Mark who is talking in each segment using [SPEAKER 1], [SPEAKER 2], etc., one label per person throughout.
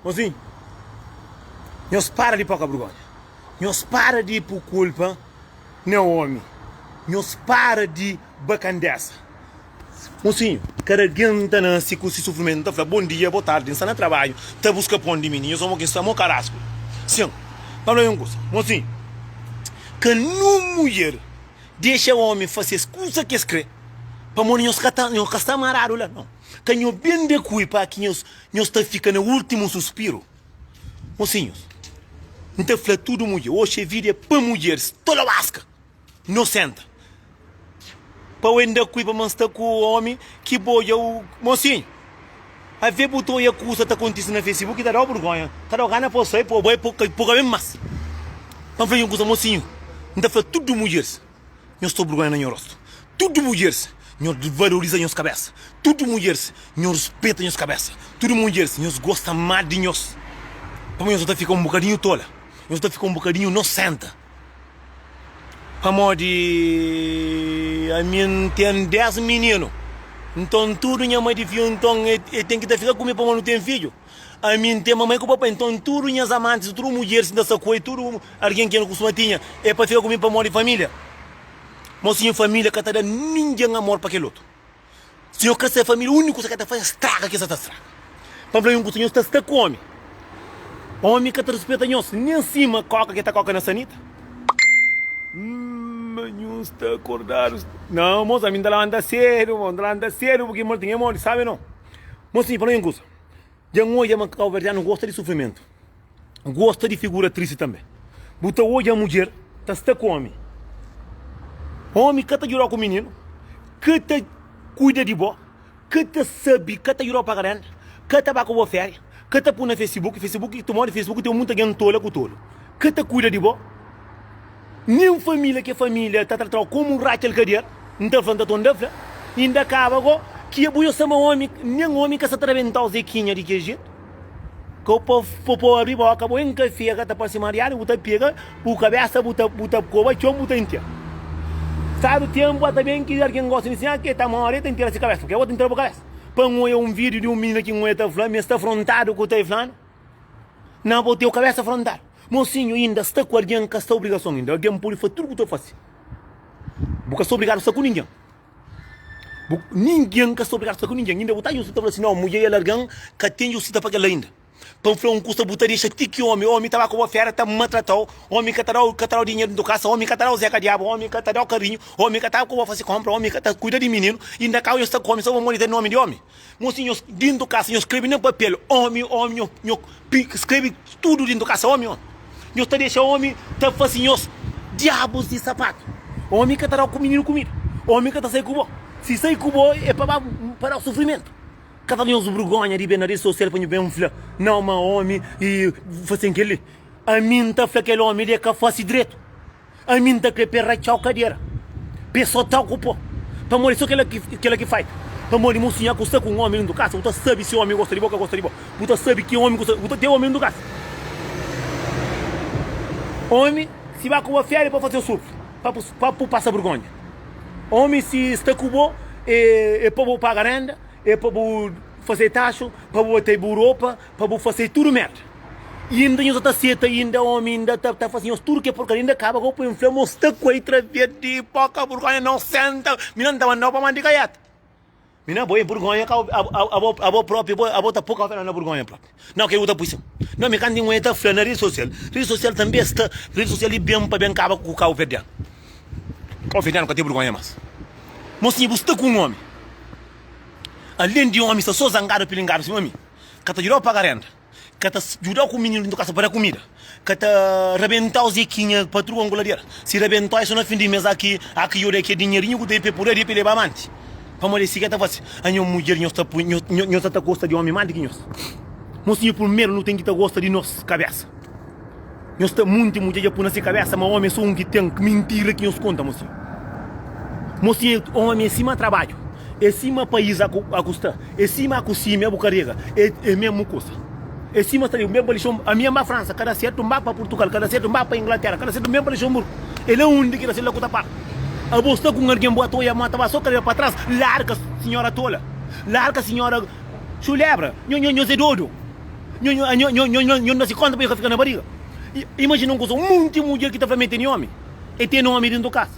[SPEAKER 1] Mozinhu, nhos para di poka burgonha. Nhos para di pu kulpa na omi. Nhos para di bakandesa. Mozinhu, kada algen ta nase ku si sufrimentu. N ta fla bon dia, bo tardi, N sta na trabadju ta buska pon di mi. Nhos omo ki N sta mo karasku. Sin, pa fla un kusa, mozinhu, ka nun mudjer dexa omi fase es kusa ki es kre, pamodi nhos ka ta, nhos ka sta amaradu la, nau. Ka nho ben da kui pa ki nhos nhos ta fika na ultimu suspiru. Mosinhus, N ta fla tudu mudjer, oxi é vida é pa mudjeris, toloaska, nosenta. Pa oi N da kui pa ma N sta ku omi ki bo odja u. Mosinhu, avê bu ta oia kusa ta kontise na facebook ta dau burgonha, ta dau gana pa bu sai pa bu bai pa bu ka ben mas. Pa N fla nho un kusa, mosinhu, N ta fla tudu mudjeris. Nhos ta burgonha na nho rostu. Tudu mudjeris, nhos valoriza nhos kabesa. Tudu mudjeris, nhos ruspeta nhos kabesa. Tudu mudjeris, nhos gosta má di nhos. Pamodi nhos ta fika un bokadinhu tola, nhos ta fika un bokadinhu nosenta. Pamodi ami N ten des mininu, nton tudu nha mai di fiju, nton e ten ki ta fika ku mi pamodi nu ten fidju. Ami N ten mamai ku papai, nton tudu nhas amantis, tudu mudjeris ki N ta sta ku el, tudu algen ki N kustuma tinha, é pa fika ku mi pamodi família. Mosinhu, família ka ta da ningen amor pa kel otu. Si nhos ka sta família, úniku kusa ki ta faze é straga ki es sa ta straga. Pa N fla un kusa, nhos ta sta ku ómi, ómi ka ta ruspeta nhos, nen sima koka ki ta koka na sanita. Ma nhos sta kordadu? Nau, mos, ami N ta lanta sedu, N ta lanta sedu, purki N ten modi, sabe nau? Mosinhu, fla-m un kusa. Dja N odja ma kauverdianu gosta di sufrimentu, gosta di figura tristi tanbe. Bu ta odja mudjer ta sta ku omi, omi ka ta djudau ku mininu, ka ta kuida di bo, ka ta sabi, ka ta djudau paga renda, ka ta ba ku bo feria, ka ta pui na facebook, facebook tumodi facebook ten munta gen tola ku tolu, ka ta kuida di bo. Nin família ke família ta tratau komu un ratxa alkader, N ta fla, N ta tonda fla, inda kaba go ki bu yo sama omi, nen omi ka sa ta rabentau zekinha di ke jetu. Ka bu po po abri boka bo en kafé ka ta parse mariadu, bu ta pega bu kabesa bu ta bu ta koba txon bu ta intera. Stadu tempu ata ben ki algen gosta di sinha ke ta more ta intera si kabesa, purke bo ta intera bu kabesa. Pa N oia un video di un minina ki N oia ta fla ma e sta afrontadu ku ta e flanu. Na bo teu kabesa frontadu. Mosinhu inda sta ku algen ka sta obrigason inda algen pode fla tudu ku ta fase bu ka sta obrigadu sta ku ningen bu ningen ka sta obrigadu sta ku ningen inda bu ta justa ta fla si no mudjer e largan ka ten justisa pa kela inda pa N fla un kusa bu ta dexa ti ki omi omi ta ba ku bo fera ta matratau omi ka ta dau ka ta dau dinheru dentu kasa omi ka ta dau zeka diabu omi ka ta dau karinhu omi ka ta ku bo fase konpra omi ka ta kuida di mininu inda kau nhos ta komi so pamodi ten nomi di omi. Mosi nhos dintu kasa nhos skrebe na papel omi omi nho nho pi skrebe tudu dintu kasa omi omi nhos ta dexa omi ta fasi nhos diabus di sapatu omi ka ta dau ku mininu kumida omi ka ta sai ku bo si sai ku bo e pa ba pa dau sufrimentu ka ta nhos burgonha di ben na redi sosial pa nho ben fla nau ma omi i fasen keli ami nta fla kel omi li e ka fasi dretu. Ami N ta kre p'e ratxa-u kadera, p'e sota-u ku pó, pamodi so kela ki kela ki fai. Pamodi mo sinha ku sta ku un omi dentu kasa, bu ta sabi si omi gosta di bo o ka gosta di bo. Bu ta sabi ki omi ku sta, bu ta ten omi dentu kasa. Omi si ba ku bo feri pa fase-u sufri, pa bu pa bu pasa burgonha. Omi si sta ku bo e pa bu paga renda, e pa bu fase taxu, pa bu batei bu ropa, pa bu fase tudu merda. Inda nhos ta seta inda omi inda ta ta fasi nhos tudu ke porkaria inda kaba go poi nfla mo sta ku ei traves di poka burgonha nau senta mi na nta mandau pa mandi kaiata mi na bo e burgonha ka abo abo propi bo abo ta poka na burgonha propi nau ke bu ta pui sin nau mi kanti ngoi ta fla na rede sosial rede sosial tambi sta rede sosial i ben pa ben kaba ku kau verdianu kau verdianu ka ten burgonha mas mosinha bu sta ku un omi alen di omi sta so zangadu pilingadu sima mi ka ta djudau paga renda ka ta djudau ku mininu dintu kasa pa da kumida, ka ta rabentau zekinha patrua nguladera, si rabentau é so na fin di mes a ki a ki yoda ke dinherinhu ku ta pe pur adi pe leba amanti, pamodi é si ke ta fasi, anho mudjer nhos ta pui nhos ta ta gosta di omi mas di ki nhos, mosinhu purmeru nu ten ki ta gosta di nos kabesa, nhos ta munti mudjer dja pui na se kabesa ma omi é so un ki ten, mintira ki nhos konta mosinhu. Mosinhu omi é sima trabadju, é sima país a ku a ku sta, é sima a ku simia bu karega, é é mesmu kusa. É sima sta li, ben pa Lixonburgu, ami N ba Fransa, ka da sertu, N ba pa Purtugal, ka da sertu, N ba pa Inglatera, ka da sertu, N ben pa Lixonburgu. É la undi ki da sertu, la ku ta para. Abo sta ku un algen bu atoia ma ta ba so karega pa tras, larga sinhora tola, larga sinhora xulebra, nho nho nhos é dodu, nho nho nho nho nho nho nho nasi konta pa nho ka fika na bariga. Imajina un kusa, un monti mudjer ki ta fla ma e tene omi, e tene omi dentu kasa.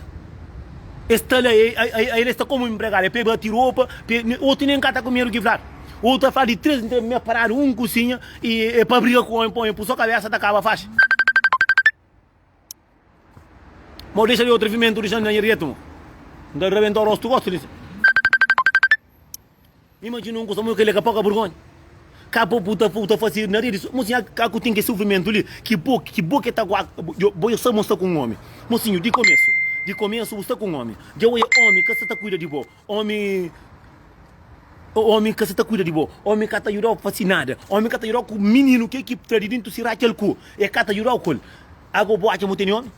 [SPEAKER 1] E sta la, el sta komu inpregadu, e pa e bati ropa, otu nen ka ta ku medu ki fladu. Otu ta fla di 3 en 3 mes paradu un kusinha i e pa briga ku omi pa omi pui so kabesa ta kaba faxi. Mo dexa di otrevimentu dexa na nha retu mo. N ta rabenta rostu gosi li. Imajina un kusa mo keli ka poka burgonha. Ka bo bu ta bu ta fasi na redi mosinhu ka ku ten ke sufrimentu li ki bo ki bo ke ta gua bo yo sa mo sta ku un omi. Mosinhu di komesu di komesu bu sta ku un omi dja oia omi ka sa ta kuida di bo omi omi ka sa ta kuida di bo omi ka ta judau fasi nada omi ka ta judau ku mininu ke ki tra di dintu si raca el ku e ka ta judau ku el ago bo aca mo tene omi.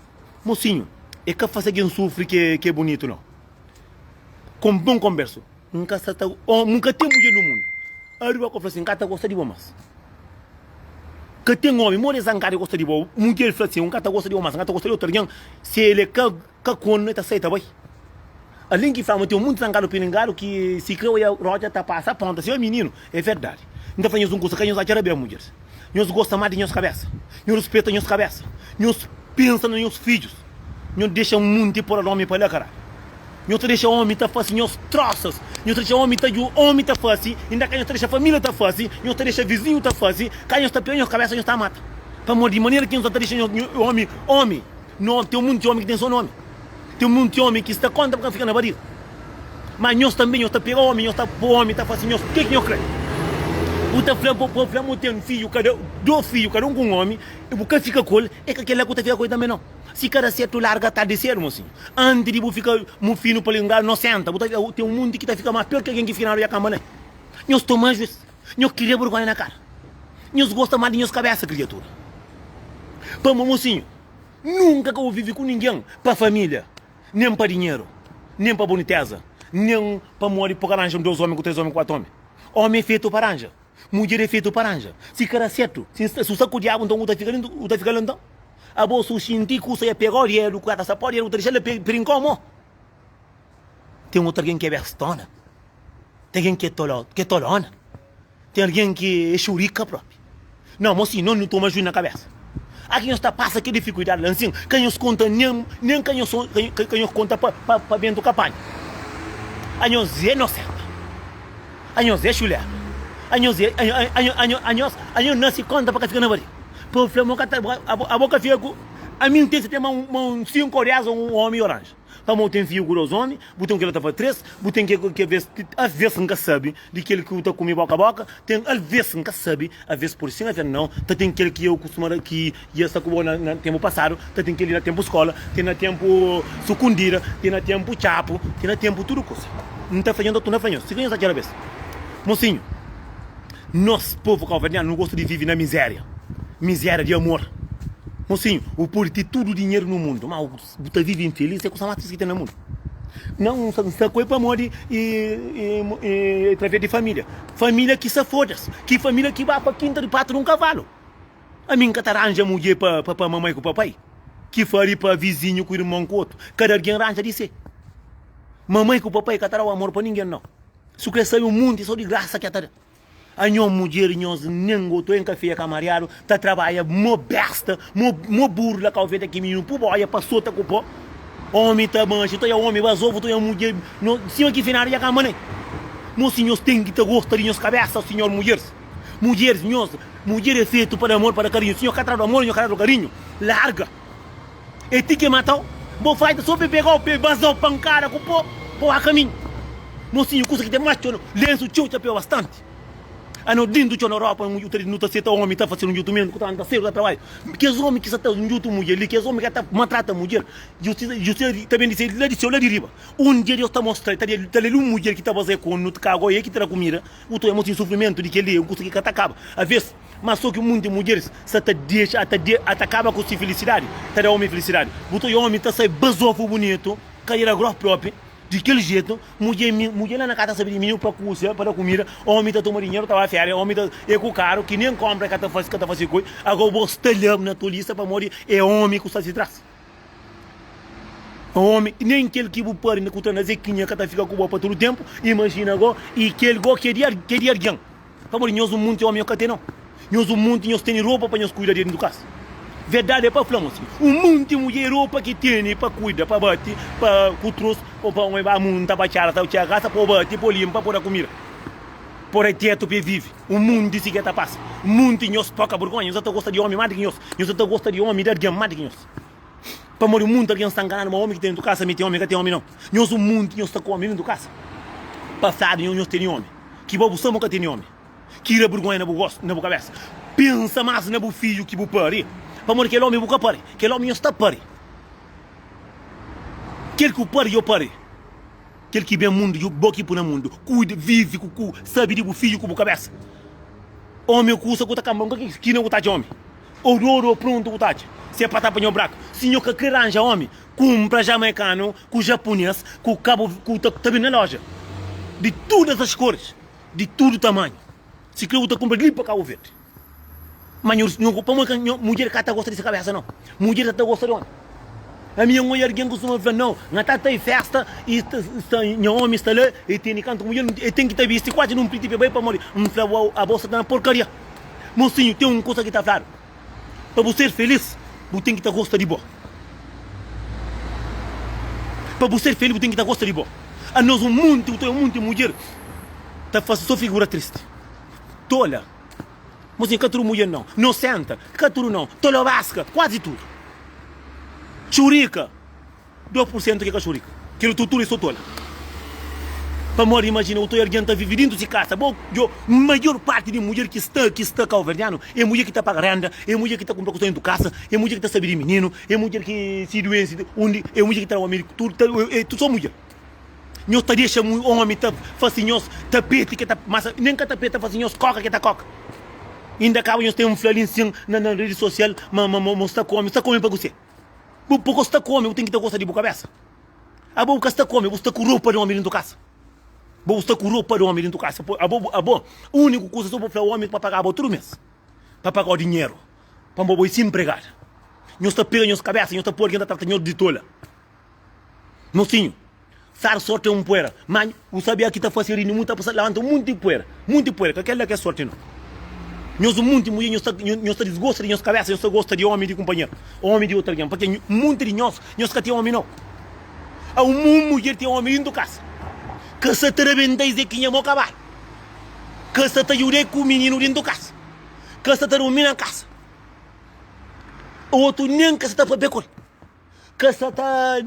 [SPEAKER 1] Mosinhu e ka fasi algin sufri ke ke bonitu no. Kon bon konbersu. N ka sa ta oh, N ka ten mudjer no mundu. Ariba ko fla sin, N ka ta gosta di bo mas. Ka ten omi, modi es ankadu gosta di bo? Mudjer fla sin, N ka ta gosta di bo mas, N ka ta gosta di otu algen. Si el é ka ka konu, el ta sai ta bai. Alén ki fla ma ten munti zankadu piringadu ki si kre oia rodja ta pasa ponta si, Oi mininu, é verdadi. N ta fla nhos un kusa, ka nhos atxa rabia mudjeris. Nhos gosta más di nhos kabésa. Nhos ruspeta nhos kabésa. Nhos pensa na nhos fidjus. Nhos dexa munti pora di ómi pa la, karalhu. Nhos ta dexa ómi ta fase nhos trósas. Nhos ta dexa ómi ta dju ómi ta fase. Inda ka nhos ta dexa família ta fase. Nhos ta dexa vizinhu ta fase. Ka nhos ta pega nhos kabésa nhos ta mata. Pamodi di manera ki nhos ta dexa nhos ómi ómi no ten munti ómi ki ten sô nómi. Ten munti ómi ki sta kóntra pa ka fika na bariga. Má nhos tanbê, nhos ta pega ómi, nhos ta pô ómi ta fase nhos ke ki nhos krê. Bu ta fla, bu fla ma bu ten fidju, kada, dôs fidju, kada un ku un ómi, i bu ka fika ku el, é ka kel-la ku ta fika ku el tanbê nau. Si ka da sertu, larga tardi sédu, mosinhu. Antis di bu fika mufinu pa lingadu, no senta, bu ta fika, ten un munti ki ta fika más pior ki algen ki fika na rua kamba na. Nhos toma juis, nhos kria burgonha na kara. Nhos gosta más di nhos kabésa, kriatura. Pamodi, mosinhu, nunka ka bu vive ku ningen pa família. Nen pa dinheru, nen pa boniteza, nen pamodi po ka ranja un dos omi ku tres omi ku kuatu omi. Omi é fetu pa ranja, mudjer é fetu pa ranja. Si ka da sertu, si bu sta ku diabu nton bu ta fika li, bu ta fika la nton. Abo su xinti kusa ya pegau dedu, ku ka ta sapau dedu, bu ta dexa la pirinkau mo. Ten otu algen ki é bestona, ten algen ki é tolona. Ten algen ki é xurika propi. Não, mocinho, nós nu toma juiz na cabeça. Aqui nhos ta passa que dificuldade lá assim, ka nhos conta nem nem ka nhos ka, ka nhos conta pa pa, pa bento ka panha. A nhos é nós certa. A nhos é chulé. A nhos é a nhos a nhos a nhos a nhos nasce conta pa ka fica na barriga. Pa fla mo ka ta a boca fica ku a mim tem se tem uma um 5 ou 10 ou um homem orange. Pamodi bu ten fidju ku dos omi, bu ten kel ta fla tres, bu ten ke ke ves alves N ka sabe di kel ki bu ta kume boka boka, ten alves N ka sabe, alves pode sin alves nau, ta ten kel ki eu kustuma da ki ia sta ku bo na na tenpu pasadu, ta ten kel li na tenpu skola, ten na tenpu sukundida, ten na tenpu txapu, ten na tenpu tudu kusa. N ta fla nhos, N ta torna fla nhos, si ka nhos atxa rabes. Mosinhu, nos povu kauverdianu nu gosta di vive na mizéria, mizéria di amor. Mosinhu, bu pode ten tudu dinheru nu mundu, ma Bu ta vive infelis é kusa más tristi ki ten na mundu. Não, N sta ku el pamodi e através di família. Família ki sa foda-s. Ki família ki ba pa kinta di patu di un kavalu. Ami N ka ta ranja mudjer pa pa mamai ku papai, ki fari pa vizinhu ku irmon ku otu. Kada algen ranja di se. Mamai ku papai ka ta da-u amor pa ningen, nau. Si bu kre sabe un munti, so di grasa ki el ta da. Anho mudjer nhos nen goto en kafé ka mariadu ta trabadja mo besta mo mo burro la kau veta ki mininu pu boia pa sota ku po omi ta manxi ta oia omi bazofu ta oia mudjer no sima ki finadu dja ka manai mo si nhos ten ki ta gosta di nhos kabesa sinhor mudjeris mudjeris nhos mudjer é fetu pa da amor pa da karinhu si nhos ka tradu amor nhos ka tradu karinhu larga é ti ke matau bo faita so pe pegau pe bazau pankada ku po pa wak kaminhu. Mosinhu kusa ki ten mas txeu lensu txeu txa peu bastanti. Ano dintu txeu na Europa nu ta seta omi ta fase un djutumentu ku ta anda sedu ta trabadja. Kes omi ki sa ta ndjutu mudjer li, kes omi ka ta maltrata mudjer, justisa justisa ta ben di se la di seu la di riba. Un dia Deus ta mostra ta ta lel un mudjer ki ta baze ku nu ta kaga oia ki ta da kumida, u ta oia mosinhu sufrimentu di kel li é un kusa ki ka ta kaba. Aves ma so ki munti mudjeris sa ta dexa ata de ata kaba ku si filisidadi ta da omi filisidadi. Bu ta oia omi ta sai bazofu bunitu, kadera grof propi. Di kel jetu, mudjer mi, mudjer la na ka ta sabe di mininu pa kusia, pa da kumida, omi ta toma dinheru ta ba feria, omi ta e ku karu ki nen konpra ka ta fasi, ka ta fasi koi, ago bo sta la na tolisa pamodi e omi ku sta si tras. Omi, nen kel ki bu pari na ku ta na zekinha ka ta fika ku bo pa tudu tempu, imajina go, i kel go ki e di ki e di argen. Pamodi nhos un munti omi nhos ka ten nau. Nhos un munti nhos tene ropa pa nhos kuida di dentu kasa. Verdadi é pa fla mosinhu, un munti mudjer ropa ki tene pa kuida, pa bati, pa ku trus, o pa omi ba munta pa txara ta txega kasa pa bati, pa limpa, pa da kumida, pa da tetu pa e vivi. Un munti si ke ta pasa. Un munti nhos poka burgonha, nhos ta gosta di omi mas di ki nhos. Nhos ta gosta di omi di argen mas di ki nhos. Pamodi un munti algen sta nganadu ma omi ki ten dentu kasa mi ten omi ka ten omi nau. Nhos un munti nhos ta ku omi dentu kasa. Pasadu nhos nhos tene omi. Ki bo bu sta mo ka tene omi. Kira burgonha na bu gostu na bu kabesa. Pensa mas na bu fidju ki bu pari. Pamodi kel omi bu ka pari. Kel omi nhos ta pari. Kel ki bu pari yo pari. Kel ki ben mundu yo bo ki pui na mundu. Kuida vivi ku ku sabi di bu fidju ku bu kabesa. Omi kusa ku ta kamba nka ki skina ku ta atxa omi. Ododo pronto ku ta atxa. Se pa tapa nho braku. Si nho ka kre ranja omi, kumpra jamaikanu ku japunes ku kabo ku ta ta ben na loja. Di tudas as kores, di tudu tamanhu. Si kre bu ta kumpra di li pa Kabo Verde. Ma nho nho pamodi ka nho mudjer ka ta gosta di se kabesa nau. Mudjer ta gosta di omi. Ami N oja algen kustuma fla nau, N ta ta i festa i sta nha omi sta la i tene kantu mudjer e ten ki ta bisti kuazi nun priti pa bai pamodi N fla bo abo sta ta na porkaria. Mosinhu, ten un kusa ki ta fladu, pa bu ser felis, bu ten ki ta gosta di bo. Pa bu ser felis, bu ten ki ta gosta di bo. Anos un monti, bu ta oja un monti mudjer ta fase so figura tristi, tola. Mosinhu, ka tudu mudjer nau. Nosenta, ka tudu nau. Tolobaska, kuazi tudu. Txurika. 2 pur sentu ki ka xurika. Kel otu tudu é so tola. Pamodi imajina otu algen ta vive dintu si kasa. Bo djo maior parti di mudjer ki sta ki sta kauverdianu é mudjer ki ta paga renda, é mudjer ki ta kunpra kusa dintu kasa, é mudjer ki ta sabe di mininu, é mudjer ki si duensi undi, é mudjer ki ta da omi tudu ta é so mudjer. Nhos ta dexa omi ta fasi nhos tapeti ki ta masa nen ka tapeti ta fasi nhos koka ki ta koka. Inda kaba nhos ten fla li nsin na na redi sosial ma ma ma sta ku omi, sta ku omi pa kusé? Bu bu gosta ku omi, bu ten ki ta gosta di bu kabesa. Abo bu ka sta ku omi, bu sta ku ropa di omi dintu kasa. Bo bu sta ku ropa di omi dintu kasa. Abo abo uniku kusa so bu fla omi pa paga bo tudu mes, pa pagau dinheru, pamodi bo i si npregada. Nhos ta pega nhos kabesa, nhos ta poi algen ta trata nhos di tola. Mosinhu, Sar sorti é un puera, ma bu sabia ki ta fase rini mu ta labanta un munti puera, munti puera, ka kel la ki é sorti no. Nhos un munti mudjer nhos ta nhos ta disgosta di nhos kabesa, nhos ta gosta di omi di kunpanheru, omi di otu algen, pake munti di nhos, nhos ka ten omi no. A un un mudjer ten omi dintu kasa, ka sa ta rabenta es é ki nha mo kabalu, ka sa ta juda ku mininu dintu kasa, ka sa ta durmi na kasa, otu nen ka sa ta papia ku el. Ka sa ta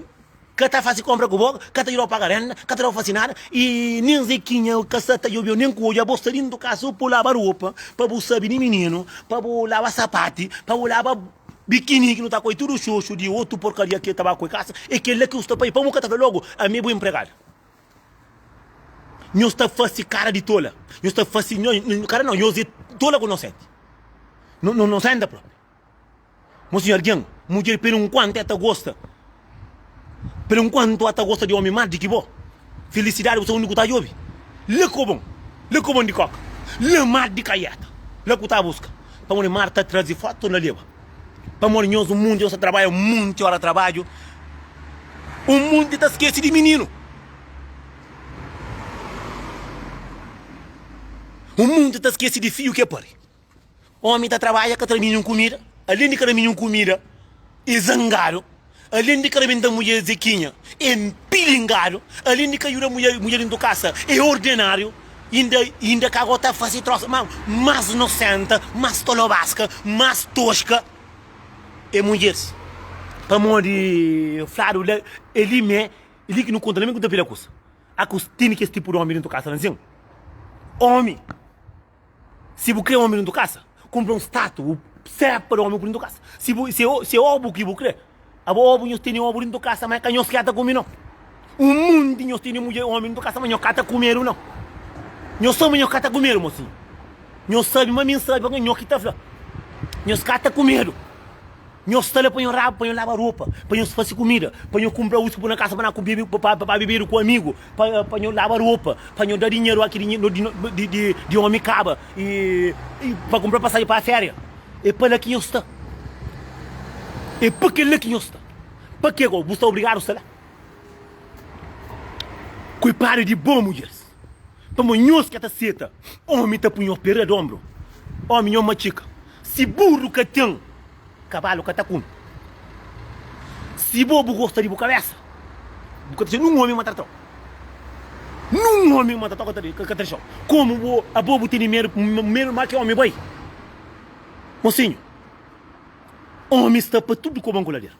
[SPEAKER 1] ka ta fasi konpra ku bo, ka ta djudau paga renda, ka ta dau fasi nada, i nin Zekinha ka sa ta djobiu nin ku odju. Abo sta dintu kasa so pa bu laba ropa, pa bu sabi di mininu, pa bu laba sapati, pa bu laba bikini ki nu ta koi tudu xoxu di otu porkaria ki ta ba koi kasa. E kela ki bu sta pa i pa bu ka ta fla logu, ami é bu inpregada. Nhos ta fasi kara di tola, nhos ta fasi kara nau, nhos é tola ku nosenti, nosenta propi. Mosinhu algen, mudjer pelu nkuantu e ta gosta, pelu nkuantu a ta gosta di omi mas di ki bo. Filisidadi bu sta undi ku ta djobi? La kobon, la kobon di koka, la mar di kaieta, la ku ta buska. Pamodi mar ta trazi fotu na leba. Pamodi nhos un munti nhos ta trabadja un munti ora trabadju, un munti ta skesi di mininu. Un munti ta skesi di fiju ke pari. Omi ta trabadja ka tra mininu kumida, alén di ka da mininu kumida e zangadu, alén di ka rabenta mudjer zekinha e pilingadu, alén di ka juda mudjer mudjer dintu kasa e ordenariu, inda inda ka go ta fasi trosa ma mas nosenta, mas tolobaska, mas toska e mudjeris. Pamodi fladu la e li me, e li ki nu konta la me ku ta pida kusa. A ku tene kes tipu di omi dintu kasa la nsin omi. Si bu kre omi dintu kasa, kunpra un statu, bu sepa di omi ku dintu kasa. Si bu si si é obu ki bu kre, abo obu nhos tene obu dintu kasa, ma é ka nhos ki ata kume no. Un munti nhos tene mudjer omi dintu kasa, ma nhos ka ta kumedu no. Nhos sabe ma nhos ka ta kumedu, mosinhu. Nhos sabe ma mi N sabe, pa nhos ki ta fla. Nhos ka ta kumedu. Nhos sta la pa nhos raba, pa nhos laba ropa, pa nhos fase kumida, pa nhos kunpra uski poi na kasa pa na ku bebe, pa pa bebedu ku amigu, pa pa nhos laba ropa, pa nhos da dinheru aki di di di di omi kaba i i pa kunpra pasaji pa feria. É pa la ki nhos sta. É pa kel la ki nhos sta. Pa ke go bu sta obrigadu sta la? Kulpadu di bo mudjeris. Pamodi nhos ka ta seta omi ta pui nhos pe riba di onbru. Omi nhos matxika. Si burru ka ten, kabalu ka ta kume. Si bo bu gosta di bu kabesa, bu ka ta dexa nun omi maltratau. Nun omi maltratau ka ta dexau. Komu bo abo bu tene medu, medu ma ki omi bai. Mosinhu, omi sta pa tudu koban ku ladera.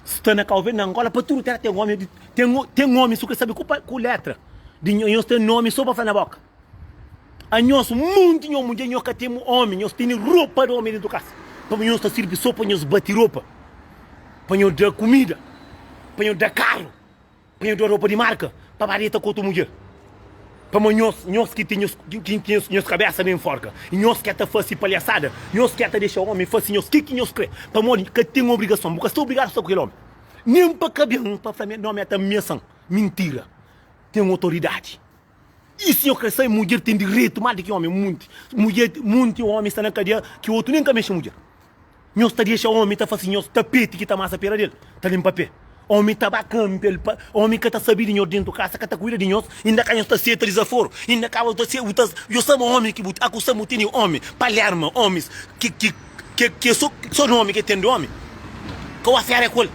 [SPEAKER 1] Sta na Cabo Verde, na Angola, pa tudu tera ten omi, ten, ten omi su ka sabi ku, ku letra di nho, nhos ten nomi so pa fla na boka. A nhos munti nho mudjer nho ka ten omi, nhos tene ropa di omi dentu kasa, pa nhos ta sirbi so pa nhos bati ropa, pa nhos da kumida, pa nhos da karu. Pa nho da ropa di marka pa ba deta ku otu mudjer. Pamo nhos, nhos ki ten nhos, ki ten nhos kabesa na enforka, nhos ke ta fase palhasada, nhos ke ta dexa omi fase nhos ke ki nhos kre, pamodi ka ten obrigason, bu ka sta obrigadu sta ku kel omi, nen pa ka ben pa fla ma omi ta amiasan. Mintira. Ten otoridadi. I si nho kre sai, mudjer ten direitu más di ki omi. Munti mudjer, munti omi sta na kadia ki otu nen ka mexe mudjer. Nhos ta dexa omi ta fase nhos tapeti ki ta masa pera del, ta limpa pe. Omi ta ba kanpe, el pa, omi ka ta sabi di nhos dentu kasa, ka ta kuida di nhos, inda ka nhos ta seta dizaforu, inda ka bu ta se, bu ta, yo sama omi ki bu akusa bu tene omi, palerma omis ki, ki, ki, ki so, so nomi ke ten di omi. Ka wa fera ku el,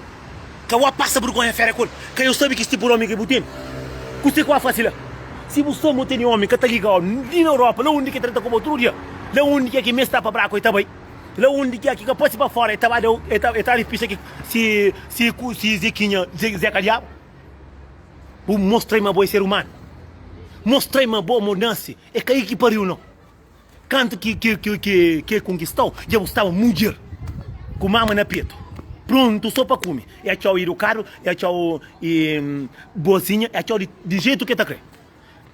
[SPEAKER 1] ka wa pasa burgonha fera ku el, ka yo sabi ki tipu di omi ki bu tene. Kuse ki wa fase la? Si bu sama bu tene omi ka ta liga li na Europa, la undi ke ta ta ku bo tudu dia, la undi ke ki mes ta pa braku e ta bai. La undi ki ki ka pasi pa fora e ta ba dau e ta e ta ripisa ki si si ku si zekinha ze zeka diabu bu mostrai ma bo é ser humano mostrai ma bo mo nasi é ka i ki pariu no kantu ki ki ki ki ki konkistau dja bu staba mudjer ku mama na petu prontu so pa kume e atxau edukadu e atxau e boazinha e atxau di di jetu ke ta kre.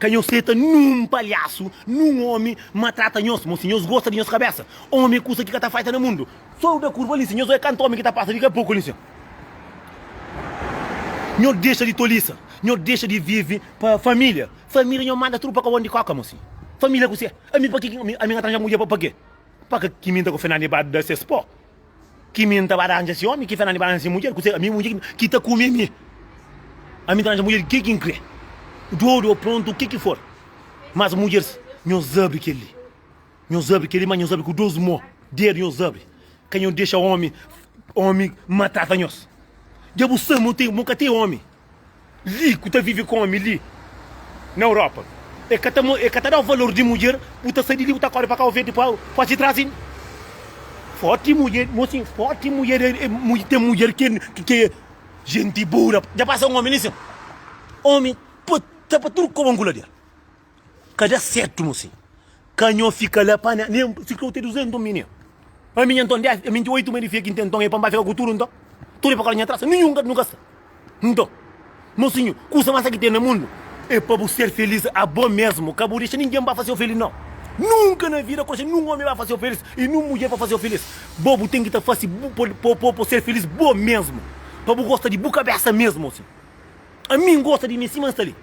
[SPEAKER 1] Ka nhos seta nun palhasu, nun omi matrata nhos. Mo si nhos gosta di nhos kabesa, omi é kusa ki ka ta faita na mundu. So da kurva li si nhos oia kantu omi ki ta pasa di ka poku li si. Nhos dexa di tolisa, nhos dexa di vivi pa familia. Familia nhos manda tudu pa kobon di koka mo si. Familia kuse? Ami pa ki ami na tranja mudjer pa ke? Pa ka ki mi nta ku Fernandi ba da ses po. Ki mi nta ba ranja si omi, ki Fernandi ba ranja si mudjer, kuse ami mudjer ki ta kume mi. Ami ta ranja mudjer ke ki N kre. Dodu o prontu, ke ki for. Mas mudjers, nhos abri kel-li. Nhos abri kel-li, ma nhos abri ku dos mo. Dedu nhos abri. Ka nhos dexa omi, omi matrata nhos. Dja bu sabe ma bu ka ten omi. Li ku ta vive ku omi li na Europa e ka ta e ka ta dau valor di mudjer bu ta sai di li bu ta kore pa Cabo Verde pa pa si trazi forti mudjer mosinhu forti mudjer e ten mudjer ke ke jenti bura dja pasa un omi li sin omi pa ta pa tudu kobon ku ladera. Ka da sertu mosinhu. Ka nho fika la pa nem si kre u te 200 mininu. Ami nha nton def ami 8 medi fia ki nten nton e pa nba fika ku tudu nton. Tudu e pa kala nha tras ninhun ka nu ka sta. Nton mosinhu kusa mas ki ten na mundu e pa bu ser feliz abo mesmu ka bu dexa ninguém ba faseu feliz nau. Nunka na vida ka dexa nun omi ba faseu feliz e nun mudjer pa faseu feliz. Bo bu ten ki ta fasi bu pa bu ser feliz bo mesmu pa bu gosta di bu kabesa mesmu mosinhu. Ami N gosta di mi sima N sta li.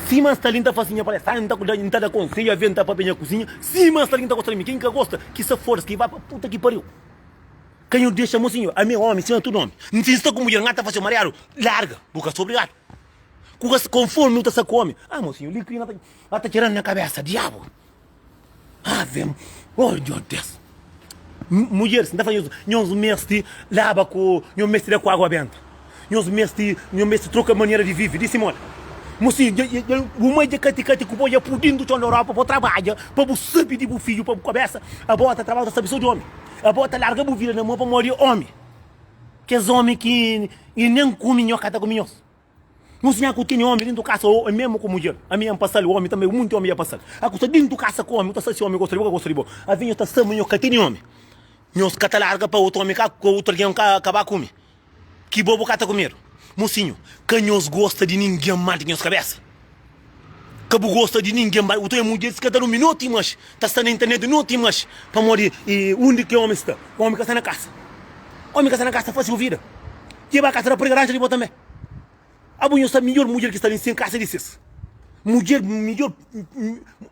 [SPEAKER 1] Sima N sta li N ta fase nha palestra, N ta N ta da konsedju, aves N ta papia nha kuzinha. Sima N sta li N ta gosta di mi. Ken ki ka gosta, ki sa foda-se, ki ba pa puta ki pariu. Ka nhu dexa mosinhu, ami é omi sima tudu omi. N si N sta ku mudjer, N ka ta fase-u mariadu, larga, bu ka sta obrigadu. Ku ka konformi bu ta sta ku omi. Ah mosinhu, li krina ta ta txiran na kabesa, diabu. Ave, oh Nhor Deus. Mudjeris, N ta fla nhos, nhos meste laba ku, nhos meste da ku água benta. Nhos meste, nhos meste troka manera di vive. Di Simona, Mosinhu, dja, dja, dja, bu mai dja kati kati ku bo, dja pui dintu txon di Europa pa bo trabadja, pa bu sabe di bu fidju, pa bu kabesa. Abo ta trabadja, ta sabe so di omi. Abo ta larga bu vida na mo pamodi omi. Kes omi ki nen kume nho ka ta kume nhos. Nos nha ku tene omi dintu kasa o mesmu ku mudjer. Ami N pasal, omi tanbe, munti omi dja pasal. A ku sta dintu kasa ku omi, bu ta sa si omi gosta di bo ka gosta di bo. Avi nhos ta sa ma nhos ka tene omi. Nhos ka ta larga pa otu omi ka otu algen ka ka ba kume. Ki bo bu ka ta kumedu. Mosinhu, ka nhos gosta di ningen mal di nhos kabesa. Ka bu gosta di ningen ba bu ta mudjer si ka ta durmi noti mas ta sta na internet noti mas pamodi undi ki omi sta omi ka sta na kasa omi ka sta na kasa fasi bu vida dje ba kasa rapariga ranja di bo tambe abo nho sta midjor mudjer ki sta li sin kasa di ses mudjer midjor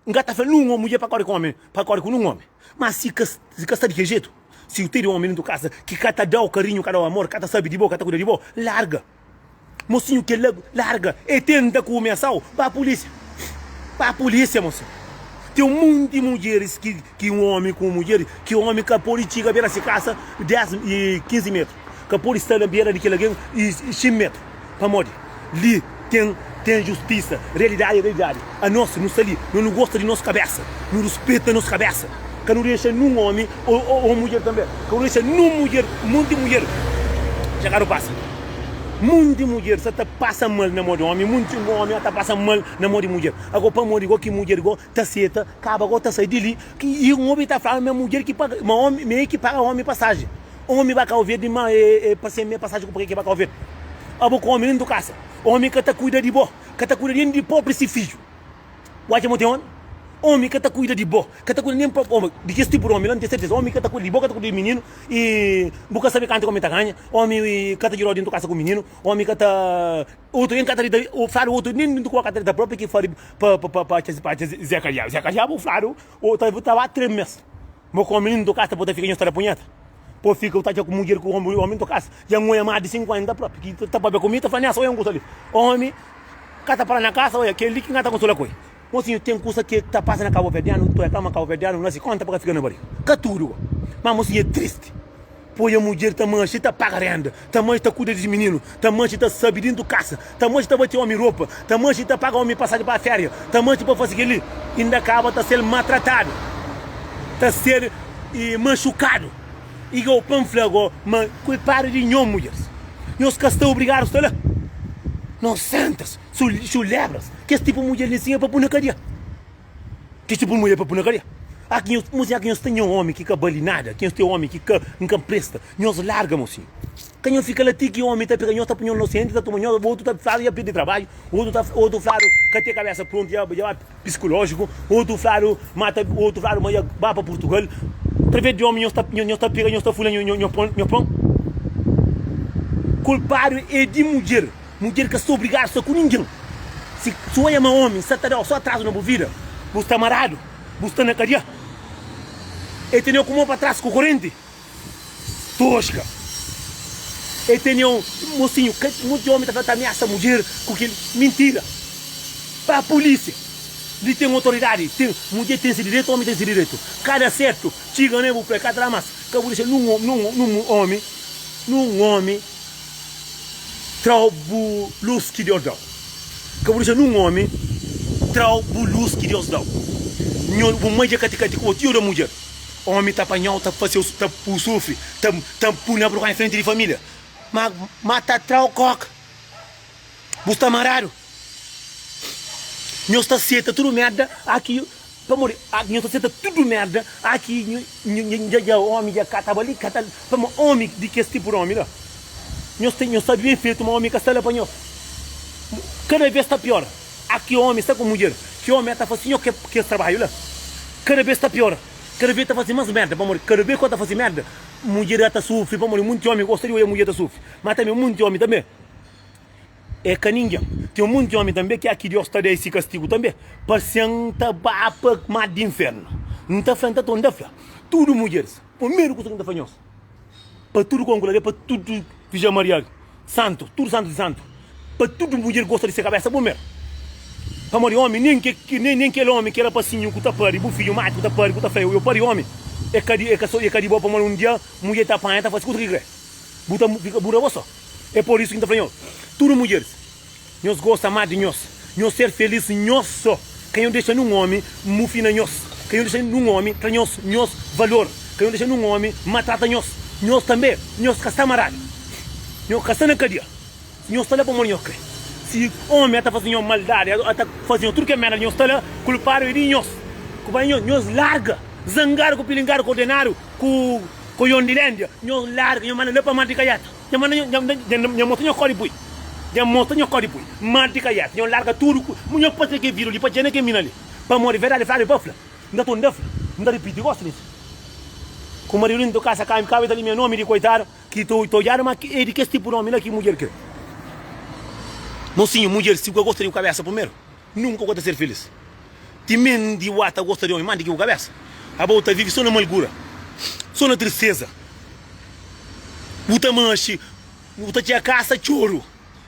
[SPEAKER 1] nka ta fla nun mudjer pa kori ku omi pa kori ku nun omi ma si ka si ka sta di kel jetu si u tene omi dentu kasa ki ka ta dau karinhu ka dau amor ka ta sabi di bo ka ta kuida di bo larga. Mosinhu kel la larga e tenta ku umiasau ba pulisia ba pulisia mosinhu ten un monti mudjeris ki ki un omi ku un mudjer ki omi ka podi txiga bera si kasa 10 i 15 metru ka podi sta na bera di kel algen i 100 metru pamodi li ten ten justisa realidadi é realidadi anos nu sta li no nu gosta di nos kabesa nu ruspeta nos kabesa ka nu dexa nun omi o o mudjer tanbe ka nu dexa nun mudjer monti mudjer dja ka nu pasa. Munti mudjer sa ta pasa mal na mo di omi, munti omi ta pasa mal na mo di mudjer. Ago pamodi go ki mudjer go ta seta kaba go ta sai di li i un omi ta fla ma mudjer ki paga ma omi ma e ki paga omi pasaji. Omi ba Kau Verdi ma e e pa sen me pasaji ku pake ki ba Kau Verdi. Abo ku omi dentu kasa, omi ka ta kuida di bo, ka ta kuida nen di propi si fidju. Bu atxa ma ten omi? Omi ka ta kuida di bo, ka ta kuida nen propi omi. Di kes tipu di omi la, N ten serteza, omi ka ta kuida di bo, ka ta kuida di mininu, i bu ka sabe kantu ki omi ta ganha, omi ka ta djudau dentu kasa ku mininu, omi ka ta otu nen ka ta dita, fladu otu nen dentu kua ka ta dita propi ki fari pa pa pa pa atxa Zeka Diabu. Zeka Diabu fladu ta ta ba 3 mes bo ku omi dentu kasa bo ta fika nhos ta da punheta, bo fika bu ta atxa ku mudjer ku omi dentu kasa, dja N oia mas di 50 propi ki ta papia ku mi ta fla nessa oia N kusa li, omi. Ka ta para na kasa, oia, kel-li ki N ka ta konsola ku el. Mosinhu, ten kusa ki ta pasa na kabuverdianu, nton é ka ma kabuverdianu nasi konta pa ka fika na bariga. Ka tudu go. Ma mosinhu é tristi. Poi a mudjer ta manxe ta paga renda, ta manxe ta kuida di mininu, ta manxe ta sabi dintu kasa, ta manxe ta bati omi ropa, ta manxe ta paga omi pasaji pa feria, ta manxe pa fasi kel-li, inda kaba ta ser matratadu, ta ser maxukadu. I go pa N fla go ma kulpadu di nho mudjeris. Nhos ka sta obrigadu sta la. Nosentas, xulebras, kes tipu mudjer li sin é pa pui na kadia. Kes tipu mudjer é pa pui na kadia. A ki nhos, mosinhu, a ki nhos ten nho omi ki ka bali nada, ki nhos ten omi ki ka N ka presta, nhos larga mosinhu. Ka nhos fika la ti ki omi ta pega nhos, ta pui nhos nosenti, ta toma nhos, otu ta fladu dja pirdi trabadju, otu ta otu fladu ka ten kabesa prontu dja dja ba psikulójiku, otu fladu ma ta otu fladu ma dja ba pa Purtugal. Através di omi nhos ta nhos ta pega nhos ta fula nho nho pon nho pon. Kulpadu é di mudjer. Mudjer ka sta obrigadu sta ku ningen. Si si oia ma omi sta ta dau so atrazu na bu vida, bu sta maradu, bu sta na kadia. E teneu ku mo pa tras ku korenti. Tosca. E tene un mocinho, ka monti omi ta fla ta ameaça mudjer ku kel mintira. Pa polícia li ten autoridade, ten mudjer ten se direito, omi ten se direito. Ka da certo, txiga ne bu fla ka tra mas, ka bu dexa nun nun nun omi, nun omi trau bu luz ki Deus dau. Ka bu dexa nun omi trau bu luz ki Deus dau. Nho bu mai dja kati kati ku bo ti oda mudjer. Omi ta panhau ta faseu ta pu sufri ta ta pu na burgonha frenti di familia ma ma ta trau koka bu sta maradu nhos ta seta tudu merda aki pamodi aki nhos ta seta tudu merda aki nho dja dja omi dja ka ta bali ka ta pamodi omi di kes tipu di omi la nhos ten nhos sabi ben fetu ma omi ka sta la pa nhos kada vez ta piora. A ki omi sta ku mudjer, ki omi a ta fasi nho kes trabadju la. Kada bes ta piora, kada bes ta fasi mas merda, pamodi kada bes ku a ta fasi merda, mudjer a ta sufri, pamodi munti omi gosta di oia mudjer ta sufri, ma tanbe munti omi tanbe e ka ningen. Ten munti omi tanbe ki a ki Dios ta da esi kastigu tanbe, parsen ta ba pa mar di infernu. N ta fla, N ta torna fla, tudu mudjeris, primeru kusa ki N ta fla nhos, pa tudu konkulade, pa tudu Virjen Maria Santu, tudu santu di santu, pa tudu mudjer gosta di se kabesa bu mer. Pamodi omi, nen ke, nen kel omi ki rapasinhu ku ta pari bu fidju matxu ku ta pari, ku ta fla eu pari omi, e ka di, e ka so, e ka di bo, pamodi un dia mudjer ta panha ta fasi kusa ki kre. Bu ta fika bu da bo so. E por isu ki N ta fla nhos, tudu mudjeris, Nhos gosta más di nhos. Nhos ser felís nhos sô. Ka nhos dexa nun ómi mufina nhos. Ka nhos dexa nun ómi tra nhos nhos valor. Ka nhos dexa nun ómi maltrata nhos. Nhos tanbê, nhos ka sta maradu. Nhos ka sta na kadia. Nhos sta la pamodi nhos krê. Si ómi ata faze nhos maldadi, ata faze nhos tudu kel merda, nhos sta la, kulpadu é di nhos. Kulpadu é di nhos. Nhos larga zangadu ku pilingadu ku ordenadu ku koion di lendia. Nhos larga, nhos manda la pa mar di kaiata. Nha manda nha mostra nha kódi pui. Dja N mostra nho kódi pui Mar di kaiata Nho larga tudu ku Nho pâpia ke vida li pa dja na ke mina li Pamodi verdadi fladu é pa fla N ta torna fla N ta ripiti gosi li Ku maridu li N ta kasa ka Kabe ta limia nomi di koitadu Ki ta odjadu ma é di kes tipu di omi la ki mudjer kre Mosinhu, mudjer si bu ka gosta di bu kabesa primeru Nunka bu ka ta ser filis Timenti bu ata gosta di omi más di ki bu kabesa Abo bu ta vivi so na malgura So na tristeza Bu ta manxi Bu ta txega kasa txoru,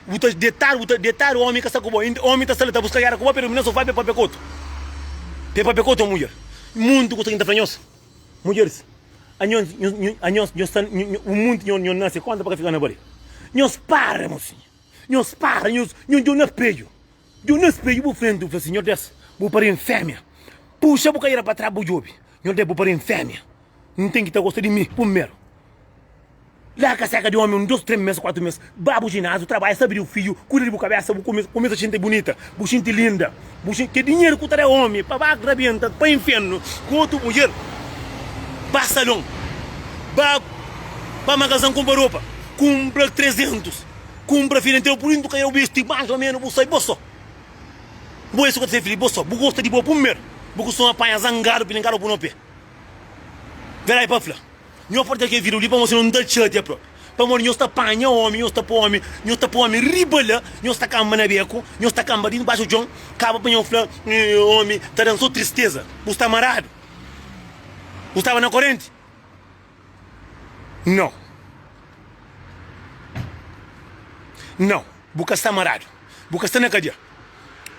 [SPEAKER 1] bu ta detadu, bu ta detadu, omi ka sta ku bo, inda omi ta sta la ta buska gera ku bo, pero mi na sofá pa e papia ku otu, pa e papia ku otu mudjer. Monti kusa ki N ta fla nhos, mudjeris, anhos, anhos, nhos sta, un monti nhos, nhos nase konta pa ka fika na bariga. Nhos para, mosinha, nhos para, nhos, nhos djobe na spedju, djobe na spedju bu frenti, bu fla si, Nhordes, bu pari-m fémia, puxa bu kaira pa tras bu djobe, Nhordes, bu pari-m fémia. N ten ki ta gosta di mi primeru. Larga seka di omi un, dos, tres mes, kuatu mes. Ba bu jinaziu, trabadja, sabi di bu fidju, kuida di bu kabesa, bu kumesa, kumesa xinti bunita, bu xinti linda, bu xinti ke dinheru ku ta da omi pa ba rabenta pa infernu ku otu mudjer. Ba salon, ba ba magazan kunpra ropa, kunpra trezentus, kunpra fida interu, pur intu ka eu bisti mas o menu bu sai bo so. Bo es ku ta ser filis bo so, bu gosta di bo primeru, bu kustuma panha zangadu, pilinkadu bu no pe. Verdadi pa fla, nho pode ta kel video li pamodi sinon nta xatia propi. Pamodi nhos ta panha omi, nhos ta po omi, nhos ta po omi riba la, nhos ta kanba na beku, nhos ta kanba di baxu txon, kaba pa nho fla omi ta dan so tristeza. Bu sta maradu? Bu staba na korenti? Nau. Nau, bu ka sta maradu. Bu ka sta na kadia.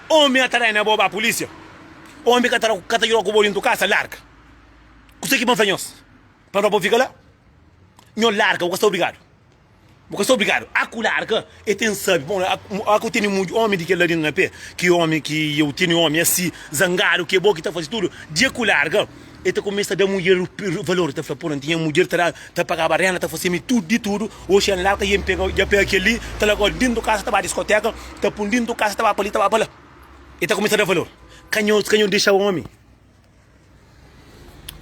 [SPEAKER 1] Omi a ta da na bo ba pulisia. Omi ka ta ka ta djuda ku bo dintu kasa, larga. Kuse ki pa N fla nhos? Pa N bo fika la? Nho larga, bu ka sta obrigadu. Bu ka sta obrigadu. A ku larga, e ten sabi. Bon, a ku tene mudj omi di kel la dintu na pe, ki omi ki eu tene omi asi, zangadu, ki e bo ki ta fasi tudu. Dia ku larga, e ta kumesa da mudjer valor. E ta fla, pô, N tinha mudjer ta da, ta pagaba renda, ta fase-mi tudu di tudu. Oxi N larga, i N pega, dja pega kel-li, ta larga-u dintu kasa, ta ba diskoteka, ta pun dintu kasa, ta ba pa li, ta ba pa la. E ta kumesa da valor. Ka nho, ka nho dexa omi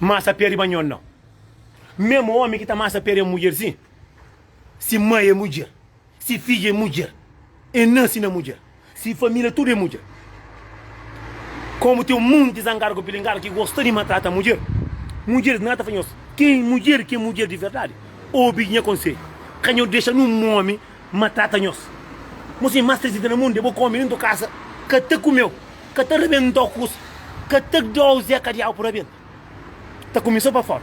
[SPEAKER 1] masa pé riba nho, nau. Memu omi ki ta masa pé riba mudjer si, si mai é mudjer, si fidju é mudjer, e nasi na mudjer, si familia tudu é mudjer. Komu ten un monti zangadu ku pilingadu ki gosta di maltrata mudjer, mudjeris na ta fla nhos, ken mudjer ki é mudjer di verdadi, obi nha konsedju, ka nho dexa nun omi maltrata nhos. Mosinhu mas trizida na mundu é bo ku omi dentu kasa ka ta kumeu, ka ta rabentau kusa, ka ta dau zeka diabu pa rabenta, ta kume so pa fora.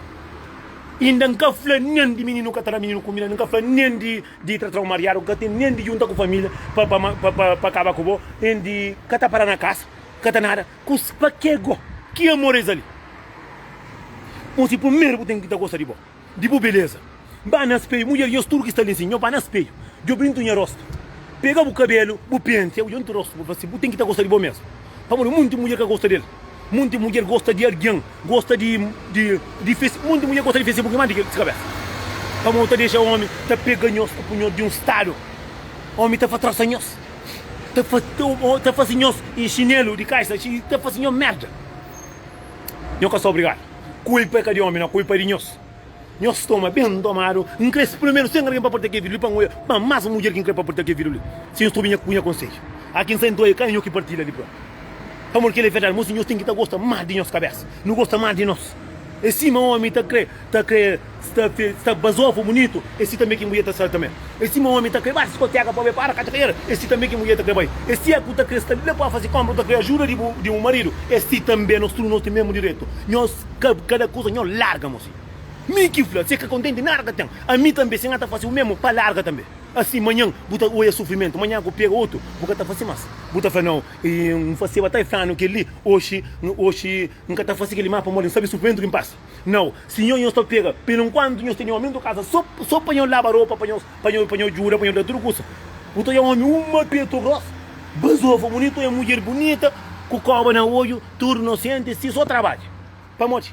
[SPEAKER 1] Inda N ka fla nen di mininu ka ta da mininu kumida, N ka fla nen di di tra-trau mariadu, N ka ten nen di junta ku familia pa pa pa pa kaba ku bo, nen di ka ta para na kasa, ka ta nada. Kus pa ke go? Ki amor es ali? Mosi, primeru bu ten ki ta gosta di bo. Di bu beleza. Ba na speiu, mudjer, nhos tudu ki sta li nsin, nho ba na speiu, djobe ntu nha rostu. Pega bu kabelu, bu pentia, bu djobe ntu rostu, bu fla si, bu ten ki ta gosta di bo mesmu. Pamodi munti mudjer ka gosta del. Munti mudjer gosta di algen, gosta di, di, di fesi, munti mudjer gosta di Facebook mas di ki si kabesa. Pamodi ta dexa omi ta pega nhos, ta pui nhos di un stadu, omi ta fa trosa nhos, ta fa, ta fasi nhos xinelu di kaxa, ta fasi nhos merda. Nho ka sta obrigadu. Kulpa é ka di omi nau, kulpa é di nhos. Nhos toma ben tomadu. N kre primeru sen algen pa partia kel video li pa N oia ma mas un mudjer ki N kre pa partia kel video li. Si nhos ta obi nha ku nha konsedju. A ki N sa N ta oia ka é nho ki partilha li propi. Pamodi kel é verdadi. Mosi nhos ten ki ta gosta mas di nhos kabesa. Nu gosta mas di nos. É sima omi ta kre ta kre sta sta bazofu bunitu, é si tanbe ki mudjer ta sta tanbe. É sima omi ta kre ba diskoteka pa bai para katxa kaera, é si tanbe ki mudjer ta kre bai. É si ku ta kre sta la pa fasi konpra, ku ta kre ajuda di bu di bu maridu, é si tanbe. Nos tudu nos ten mesmu direitu. Nhos ka kada kuza nhos larga mosi. Mi ki fla, si e ka kontenti nada ka ten. Ami tanbe si N ta fasi u mesmu pa larga tanbe. Asi manhan bu ta oia sufrimentu, manhan ku pega otu bu ka ta fasi mas. Bu ta fla nau, N faseba ta e flanu kel-li, oxi oxi N ka ta fasi kel-li mas pamodi N sabe sufrimentu ki N pasa. Nau, si nho nhos ta pega, pelu nkuantu nhos tene omi ntu kasa so so pa nho laba ropa, pa nho pa nho pa nho djuda, pa nho da tudu kusa. Bu ta odja omi uma petu gros, bazofa bunitu, odja mudjer bunita ku koba na odju, tudu nosenti, si so trabadja. Pamodi?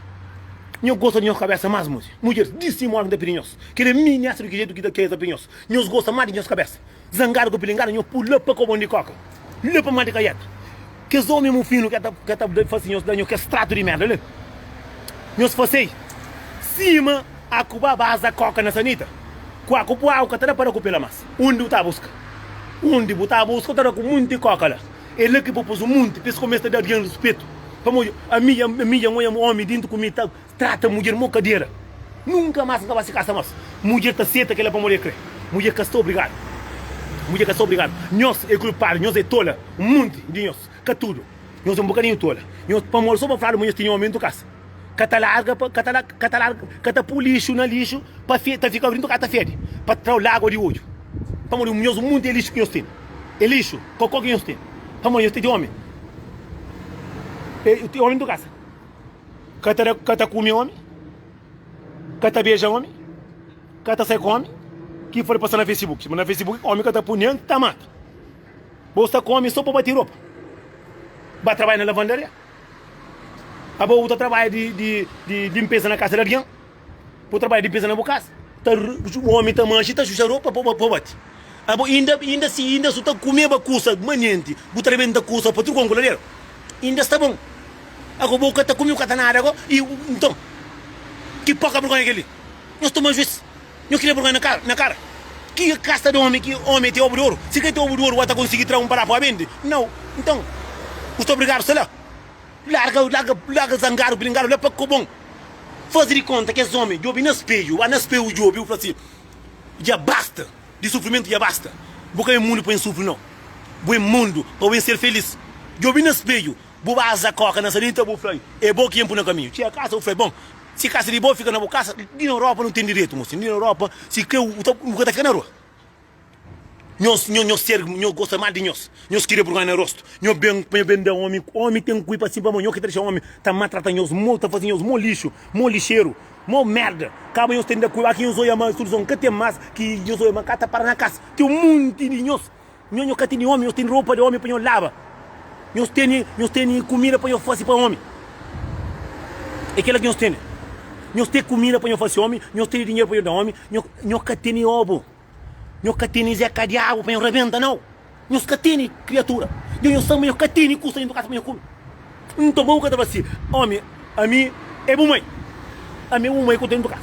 [SPEAKER 1] Nho gosta di nho kabesa mas mudjer. Mudjeris, di si modi N ta pidi nhos. Kel é mi nessa di ki jetu ki ta ki ta pidi nhos. Nhos gosta mas di nhos kabesa. Zangadu ku pilingadu nho pula pa kobon di koka. La pa mati kaieta. Kes omi mufinu ke ta ke ta fasi nhos da nho kes tratu di merda li. Nhos fasei sima aku ba baza koka na sanita. Ku aku bu agu ka ta da pa da ku pela mas. Undi u ta buska? Undi bu ta buska, bu ta da ku munti koka la. É la ki bu pus munti pa es kumesa ta da algen ruspetu. Pamodi ami, ami dja N oja omi dintu ku mi ta trata mudjer mo kadera. Nunka mas N ka ba si kasa mas. Mudjer ta seta kela pamodi el kre. Mudjer ka sta obrigadu. Mudjer ka sta obrigadu. Nhos é kulpadu, nhos é tola. Un munti di nhos, ka tudu. Nhos é un bokadinhu tola. Nhos, pamodi so pa fladu ma nhos tene omi dentu kasa. Ka ta larga pa, ka ta la, ka ta larga, ka ta pui lixu na lixu pa fe, ta fika dentu kasa ta fedi, pa trau lagua di odju. Pamodi nhos un munti é lixu ki nhos tene. É lixu, kokó ki nhos tene. Pamodi nhos tene omi. É, omi dentu kasa. Ka ta da, ka ta kume omi, ka ta beja omi, ka ta sai ku omi, ki for pa sta na Facebook. Ma na Facebook omi ka ta pui nen ta mata. Bo sta ku omi so pa bati ropa. Ba trabadja na lavandaria. Abo bu ta trabadja di, di, di limpeza na kasa di algen. Bu trabadja limpeza na bu kasa. Ta, omi ta manxi ta xuxa ropa pa, pa bati. Abo inda, inda si inda su ta kumeba kusa manenti, bu ta rebenta kusa pa tudu konku ladera. Inda sta bon. Ago bo ka ta kume, bu ka ta nada ago. I nton, ki poka burgonha kel-li? Nhos toma juis, nhos kria burgonha na kara, na kara. Ki kasta di omi ki omi ten obu di oru? Si ka ten obu di oru, ba ta konsigi tra un padá pa bende? Nau. Nton, bu sta obrigadu sta la. Larga, larga, larga zangadu, bringadu la pa kobon. Faze di konta kes omi djobe na spedju, ba na spedju djobe, bu fla si, Dja basta! Di sufrimentu dja basta. Bu ka é mundu pa N sufri nau. Bu é mundu pa bu N ser felis. Djobe na spedju, bu baza koka na salita, bu fla, É bo ki N pui na kaminhu. Txega kasa, bu fla, Bon, si kasa di bo fika na bu kasa. Di na Europa nu ten direitu, mosinhu. Di na Europa, si kre, bu ta, bu ka ta fika na rua. Nhos, nhos, nhos ser, nhos gosta mal di nhos. Nhos kria burgonha na rostu. Nhos ben, nhos ben da omi, omi ten kui pa si pa mo. Nhos ki ta dexa omi ta maltrata nhos, mo ta faze nhos mo lixu, mo lixeru. Mo merda! Kaba nhos ten da ku aki nhos oia ma soluson ka ten mas ki nhos oia ma ka ta para na kasa ten un munti di nhos nho nho ka tene omi nhos tene ropa di omi pa nhos laba nhos tene nhos tene kumida pa nhos fasi pa omi e kila ki nhos tene nhos ten kumida pa nhos fasi omi nhos tene dinheru pa nhos da omi nho nho ka tene obu nho ka tene zé ka diabu pa nhos rabenta nau nhos ka tene kriatura nho nhos sama nhos ka tene kusa dentu kasa pa nhos kume Nton bo ka ta fla si, Omi, ami é bu mai. Ami é bu mai ku ta dentu kasa.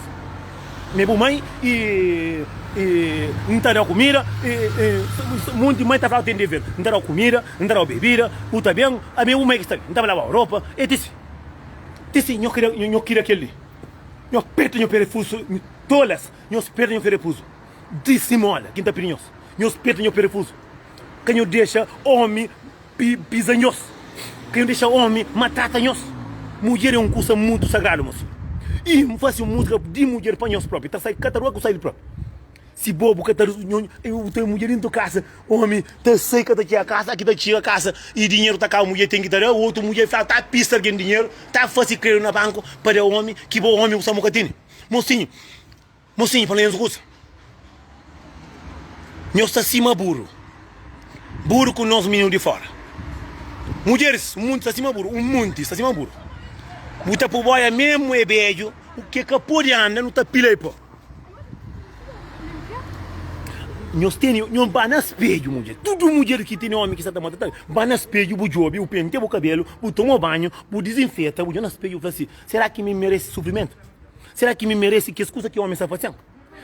[SPEAKER 1] Mi é bu mai i N ta da-u kumida. Monti mai ta fla, Ten dever. N ta da-u kumida, N ta da-u bebida, bu ta ben. Ami é bu mai ki sta li. N ta ba laba-u ropa, etc. Etc. Nho kria kel-li. Nho perta nho perefusu. Tolas, nhos perta nho perefusu. Di simola ki N ta pidi nhos. Nhos perta nho perefusu. Ka nho dexa omi Pisa nhos, ka nhos dexa omi matrata nhos. Mudjer é un kusa mutu sagradu, mosi. I N fasi un musika di mudjer pa nhos propi. Ta sai ka ta rua ku sai li propi. Si bo bu ka ta bu ten mudjer dintu kasa, omi ta sai ka ta txiga kasa, aki ta txiga kasa i dinheru ta kaba, mudjer ten ki ta da, otu mudjer fla ta pisa algen dinheru, ta fasi kredu na banku pa da omi ki bo omi bu sa mo ka tene. Mosinhu. Mosinhu fala nhos kusa. Nhos sta sima buru. Buru ku nos mininu di fora. Mudjeris, un munti sta sima buru. Un munti sta sima buru. Bu ta pui boia mesmu e bedju, u ke ka podi anda, nu ta pila e po. Nhos tene, nhos ba na spedju, mudjer. Tudu mudjer ki tene omi ki sta ta mata, ta ba na spedju, bu djobi, bu pentia bu kabelu, bu toma banhu, bu dizinfeta, bu djobi na spedju, bu fla si, sera ki mi meresi sufrimentu? Será ki mi merese kes kusa ki omi sta fasen?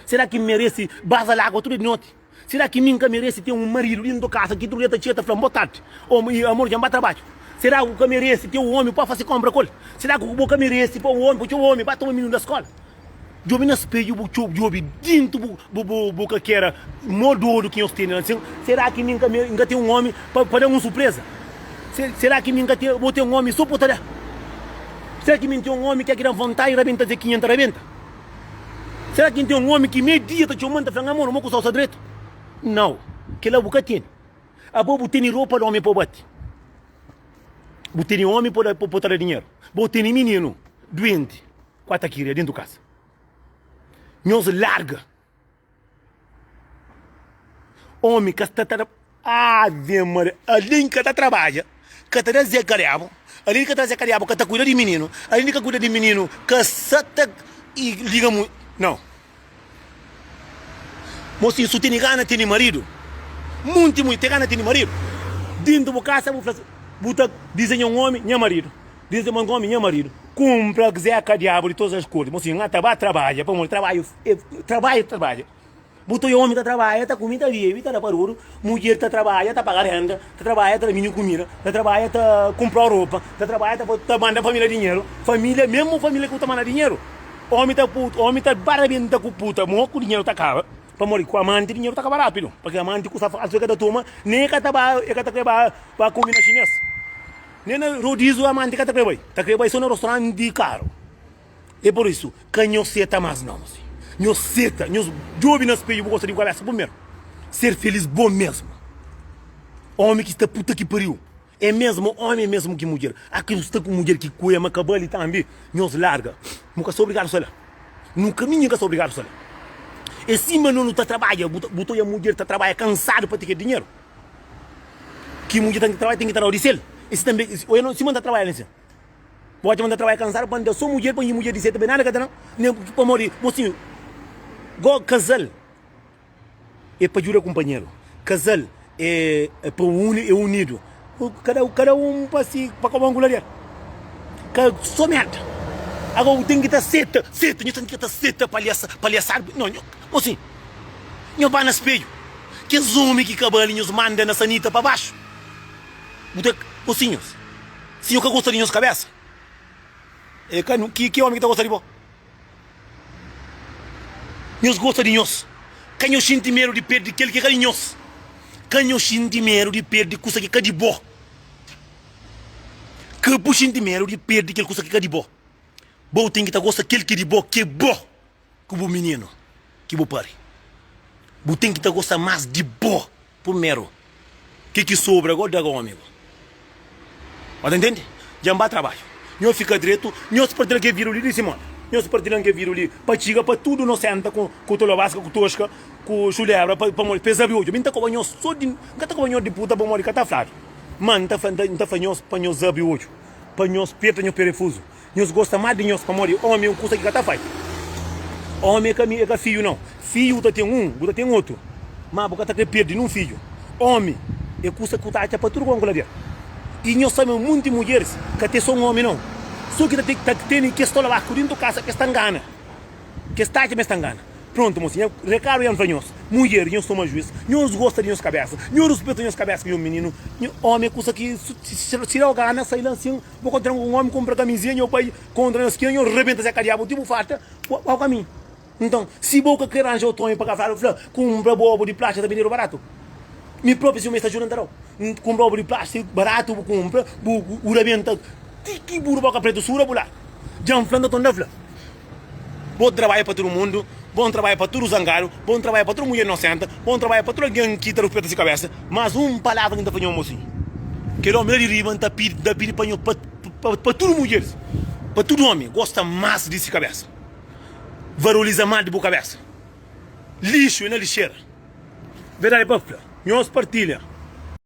[SPEAKER 1] Será ki mi merese baza lagua tudu di noti? Será ki mi nka merese ten un maridu dintu kasa ki tudu dia ta txiga ta fla-m botardi ô amor dja N ba trabadju? Será ku ka merese ten un omi pa fase konpra ku el? Será ku bo ka merese pa un omi pa txoma omi ba toma mininu da skola? Djobe na spedju bu djobe dintu bu ka kera mo dodu ki nhos tene la nsin. Será ki mi nka nka ten un omi pa pa da-m un surpreza? Será ki mi nka ten bo ten un omi so po ta da? Será ki mi ten un omi ki a ki da-m vontadi rabenta zekinha N ta rabenta? Será ki N ten un omi ki mei dia ta txoma-m ta fla-m amor mo ku sta dretu? Nau, kila bu ka tene. Abo bu tene ropa di omi pa bu bati. Bu tene omi pa bu ta da dinheru. Bo tene mininu duenti ku a ta kiria dentu kasa. Nhos larga. Omi ka sta ta da Ave Maria, alén ka ta trabadja, ka ta da Zé Kadiabu, alén ka ta da Zé Kadiabu ka ta kuida di mininu, alén di ka kuida di mininu ka sa ta liga mu, nau. Mosinhu, su tene gana tene maridu, munti mui te gana tene maridu, dintu bu kasa bu fla si, bu ta dizenha un omi, nha maridu, dizenha un omi, nha maridu, kunpra Zé Kadiabu di todas as kor, mosinhu, nha ta ba trabadja, pamodi trabadju, trabadju, trabadja. Bu ta oia omi ta trabadja, ta kume, ta bebe, ta da paruru, mudjer ta trabadja, ta paga renda, ta trabadja, ta da mininu kumida, ta trabadja, ta kunpra ropa, ta trabadja, ta manda familia dinheru, familia, mesmu familia ki bu ta manda dinheru, omi ta omi ta barabenta ku puta mo ku dinheru ta kaba, pamodi ku amanti dinheru ta kaba rapidu, pabia amanti kusa falsu e ka ta toma, nen e ka ta ba, e ka ta kre ba ba kume na xines, nen na rodizu amanti ka ta kre bai, ta kre bai so na rostoranti karu. É por isu, ka nhos seta más nau. Si nhos seta, nhos djobe na spedju bu gosta di bu kabésa primeru. Ser felís bo mésmu. Ómi ki sta puta ki pariu é mésmu ómi é mésmu ki mudjer. A ki sta ku mudjer ki kuia ma ka bali tanbe, nhos larga. Nu ka sta obrigadu sta la. Nu ka ningen ka sta obrigadu sta la. É sima no nu ta trabadja, bu ta bu ta odja mudjer ta trabadja kansadu pa ten kel dinheru. Ki mudjer ta trabadja ten ki ta dau di sel. E si tanbe, odja no sima N ta trabadja li sin. Bu atxa ma N ta trabadja kansadu pa N da so mudjer pa nha mudjer di seta ben nada ka ta na nen pamodi mosinhu go kazal é pa djuda kunpanheru kazal é pa uni é unidu kada kada un pa si pa kobon ku ladera ka so merda ago bu ten ki ta seta seta nhu ten ki ta seta palhasa palhasadu no nhu mosinhu nhu ba na spedju kes omi ki ka bali nhos manda na sanita pa baxu. Bu ta mosinhos, si nho ka gosta di nhos kabesa, e ka ki ki omi ki ta gosta di bo? Nhos gosta di nhos, ka nhos xinti medu di perdi kel ki ka di nhos, ka nhos xinti medu di perdi kusa ki ka di bo, ka bu xinti medu di perdi kel kusa ki ka di bo, bo ten ki ta gosta kel ki di bo, ki é bo. Ku bu mininu ki bu pari. Bu ten ki ta gosta más di bo purmeru. Ke ki sobra go da go omi go. Bo ta ntende? Dja N ba trabadju. Nhos fika dretu, nhos partilha ke vidu li di simona. Nhos partilha ke vidu li pa txiga pa tudu no senta ku ku tolobaska, ku toska, ku xulebra pa pamodi pa es abri odju. Mi N ta koba nhos so di N ka ta koba nhos di puta pamodi ka ta fladu. Ma N ta fla N ta fla nhos pa nhos abri odju, pa nhos perta nhos perefuzu. Nhos gosta más di nhos pamodi ómi é un kusa ki ka ta fai. Ómi é ka é ka fidju nau. Fidju bu ta ten un, bu ta ten otu, má bu ka ta krê perde nun fidju. Ómi é kusa ki bu ta atxa pa tudu konku la-dja. I nhos sabe ma munti mudjeris ka ten sô un ómi nau. Sô ki ta ten ta tene kes tolabaku dintu kasa ki es ta ngana. Kes ta atxa ma es ta ngana. Prontu, mosinha, rekadu ya N fla nhos, mudjeris, nhos toma juis, nhos gosta di nhos kabesa, nhos ruspeta nhos kabesa ki nhos mininu. Ómi é kusa ki si da-u gana sai la nsin. Bo kontra un omi kunpra kamizinha nho bai kontra na skina nho rebenta se kadiabu ti bu farta ba kaminhu nton si bo ka kre ranja otu omi pa ka fla fla kunpra bo obu di plastika ta bendedu baratu mi propi si un mes ta juda nta dau kunpra obu di plastika baratu bu kunpra bu bu rebenta ti ki buru boka pretu sura bu la djan fla nta torna fla. Bo trabadja pa tudu mundu, bo trabadja pa tudu zangadu, bo trabadja pa tudu mulher inosenta, bo trabadja pa tudu algen ki ta ruspeta si kabesa, mas un palavra ki N ta fla nho mosinhu, kel omi la di riba N ta pidi, N ta pidi pa nho, pa, pa, pa tudu mulheris, pa tudu omi, gosta mas di si kabesa, valoriza mas di bu kabesa. Lixu é na lixera. Verdadi pa fla, nhos partilha.